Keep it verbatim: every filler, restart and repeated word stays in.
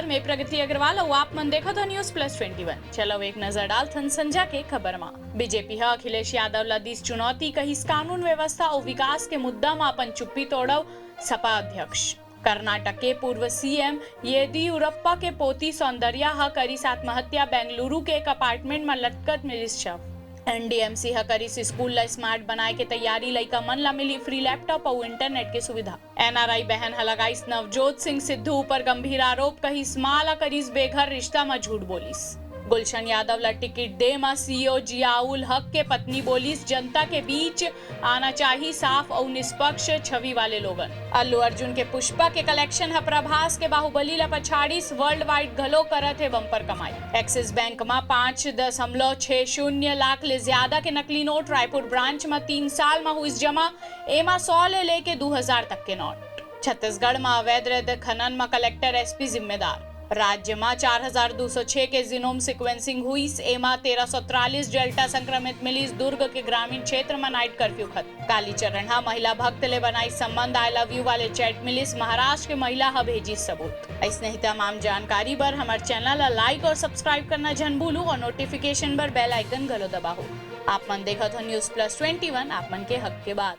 मैं प्रगति अग्रवाल अउ आप मन देखत हो News Plus Twenty One। चलो एक नजर डालथन संझा के खबर मा। बीजेपी ह अखिलेश यादव ला दिस चुनौती, कहिस कानून व्यवस्था अउ विकास के मुद्दा मा अपन चुप्पी तोड़व, सपा अध्यक्ष। कर्नाटक के पूर्व सीएम येदियुरप्पा के पोती सौंदर्या ह करिस आत्महत्या, बेंगलुरु के एक अपार्टमेंट म लटकत मिलिस शव। एनडीएमसी ह करिस स्कूल ला स्मार्ट बनाए के तैयारी, लइका मन ला मिली फ्री लैपटॉप अउ इंटरनेट के सुविधा। एनआरआई बहन ह लगाइस नवजोत सिंह सिद्धू ऊपर गंभीर आरोप, कहिस मां ला करिस बेघर, रिश्ता म झूठ बोलिस। गुलशन यादव ला टिकट दे म सीईओ जियाउल हक के पत्नी बोलिस, जनता के बीच आना चाही साफ अउ निष्पक्ष छवि वाले लोगन। अल्लू अर्जुन के पुष्पा के कलेक्शन ह प्रभास के बाहुबली ला पछाड़िस, वर्ल्ड वाइड घलो करत हे बम्पर कमाई। एक्सिस बैंक म पाँच दशमलव छह शून्य लाख ले ज्यादा के नकली नोट, रायपुर ब्रांच म तीन साल म हुइस जमा, एमा सौ ले लेके दू हजार तक के नोट। छत्तीसगढ़ म अवैध खनन म कलेक्टर एसपी जिम्मेदार। राज्य म चार हजार दू सौ छह के जीनोम सीक्वेंसिंग हुइस, एमा तेरह सौ तिरालीस डेल्टा संक्रमित मिलिस, दुर्ग के ग्रामीण क्षेत्र म नाइट कर्फ्यू खत्म। कालीचरण ह महिला भक्त ले बनाइस संबंध, I love you वाले चैट मिलिस, महाराष्ट्र के महिला ह भेजिस सबूत। अइसने ही तमाम जानकारी बर हमर चैनल ला लाइक अउ सब्सक्राइब करना झन भूलू अउ नोटिफिकेशन बर बेल आइकन घलो दबाहू। आप मन देखत हो News Plus Twenty One, आप मन के हक के बात।